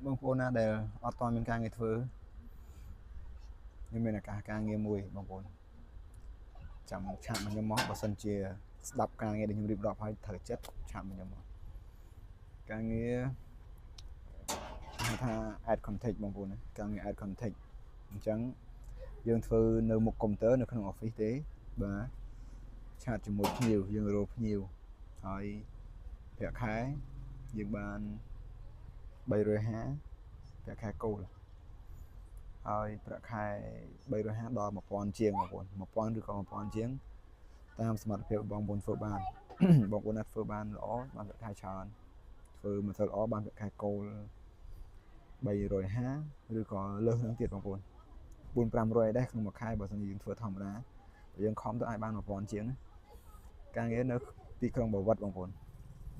បងប្អូនណាដែលអត់ទាន់មានការងារធ្វើខ្ញុំមានឱកាសការងារមួយបងប្អូនចាំ chat មកខ្ញុំមកបើសិនជាស្ដាប់ការងារដែលខ្ញុំរៀបរាប់ឲ្យត្រូវចិត្ត chat មកខ្ញុំមកការងារហៅថា add contact បងប្អូនណាការងារ add contact អញ្ចឹងយើងធ្វើនៅមុខកុំព្យូទ័រនៅក្នុង office ទេបាទ chat ជាមួយភ្ញៀវយើងរកភ្ញៀវហើយប្រាក់ខែយើងបាន350ប្រាក់ខែគោលហើយប្រាក់ខែ350ដល់1000ជាងបងប្អូន1000ឬក៏1000ជាងតាមសមត្ថភាពបងប្អូនធ្វើបាន បងប្អូនណាធ្វើបានល្អបានប្រាក់ខែច្រើនធ្វើមិនសូវល្អបានប្រាក់ខែគោល350ឬក៏លើសហ្នឹងទៀតបងប្អូន4 500ដែរក្នុងមួយខែបើសិនជាយើងធ្វើធម្មតាបើយើងខំទៅអាចបាន1000ជាងណាការងារនៅទីក្រុងបាវិតបងប្អូន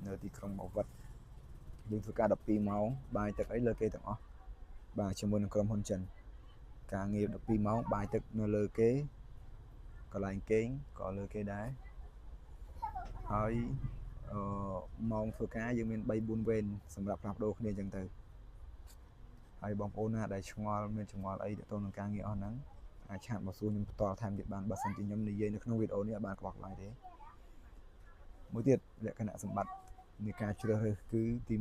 នៅទីក្រុងបាវិតយើងធ្វើការ12ម៉ោងបាយទឹកអីលើគេទាំងអស់បាទជាមួយនឹងក្រុមហ៊ុនចិនការងារ12ម៉ោងបាយទឹកនៅលើគេកន្លែងគេងក៏លើគេដែរហើយអឺម៉ោងធ្វើការយើងមាន3 4វេនសម្រាប់ផ្លាស់ប្ដូរគ្នាអញ្ចឹងទៅហើយបងប្អូនណាដែលឆ្ងល់មានចម្ងល់អីទាក់ទងនឹងការងារអស់ហ្នឹងអាច chat មកសួរខ្ញុំផ្ទាល់ថែមទៀតបានបើសិនជាខ្ញុំនិយាយនៅក្នុងវីដេអូនេះអត់បានក្បោះក្បាយទេមួយទៀតលក្ខណៈសម្បត្តិនៃការជ្រើសរើសគឺទី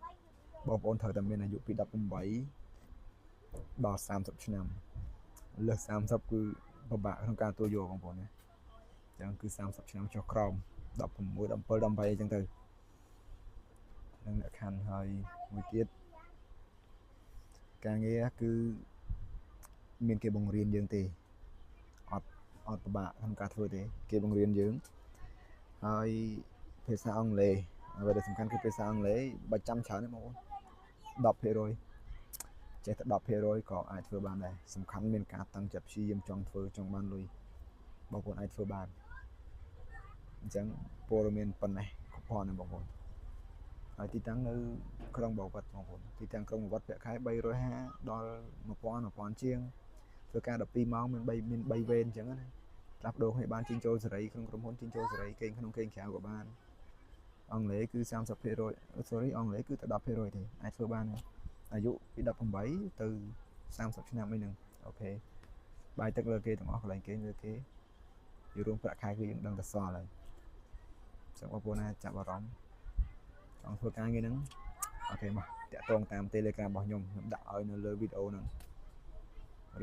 1បងប្អូនត្រូវតែមានអាយុពី18ដល់30ឆ្នាំលើស30គឺពិបាកក្នុងការទទួលយកបងប្អូនណាអញ្ចឹងគឺ30ឆ្នាំចុះក្រោម16 17 18អីចឹងទៅនឹងលក្ខខណ្ឌហើយមួយទៀតការងារគឺមានគេបង្រៀនយើងទេអត់អត់ពិបាកក្នុងការធ្វើទេគេបង្រៀនយើងហើយភាសាអង់គ្លេសអ្វីដែលសំខាន់គឺភាសាអង់គ្លេសបើចាំច្រើនទេបងប្អូន10%ចេះតែ10%ក៏អាចធ្វើបានដែរសំខាន់មានការតាំងចិត្តព្យាយាមចង់ធ្វើចង់បានលុយបងប្អូនអាចធ្វើបានអញ្ចឹងព័ត៌មានប៉ុណ្ណេះគ្រប់គ្រាន់ណាបងប្អូនហើយទីតាំងនៅក្រុងបាវិតបងប្អូនទីតាំងក្រុងបាវិតប្រាក់ខែ350ដល់1000 1000ជាងធ្វើការ12ម៉ោងមាន3មាន3វេនអញ្ចឹងណាផ្លាស់ប្ដូរគ្នាបានចេញចូលសេរីក្នុងក្រុមហ៊ុនចេញចូលសេរីគេងក្នុងគេងក្រៅក៏បានអង់គ្លេសគឺ30% sorry អង់គ្លេសគឺតែ10%ទេអាចធ្វើបានដែរអាយុពី18ទៅ30ឆ្នាំអីហ្នឹង OK បាយទឹកលើគេទាំងអស់កន្លែងគេលើគេយរួមប្រាក់ខែគឺយើងដឹងតែសល់ហើយចឹងបងប្អូនណាចាប់អារម្មណ៍ចង់ធ្វើការងារហ្នឹង OK មកតាក់ទងតាម Telegram របស់ខ្ញុំខ្ញុំដាក់ឲ្យនៅលើវីដេអូហ្នឹង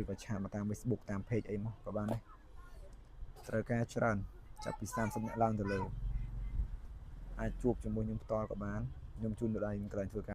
ឬក៏ chat មកតាម Facebook តាម page អីមកក៏បានដែរត្រូវការច្រើនចាប់ពី30នាក់ឡើងទៅលើអាចជួបជាមួយខ្ញុំផ្ទាល់ក៏បានខ្ញុំជូនទៅដល់កន្លែងធ្វើការ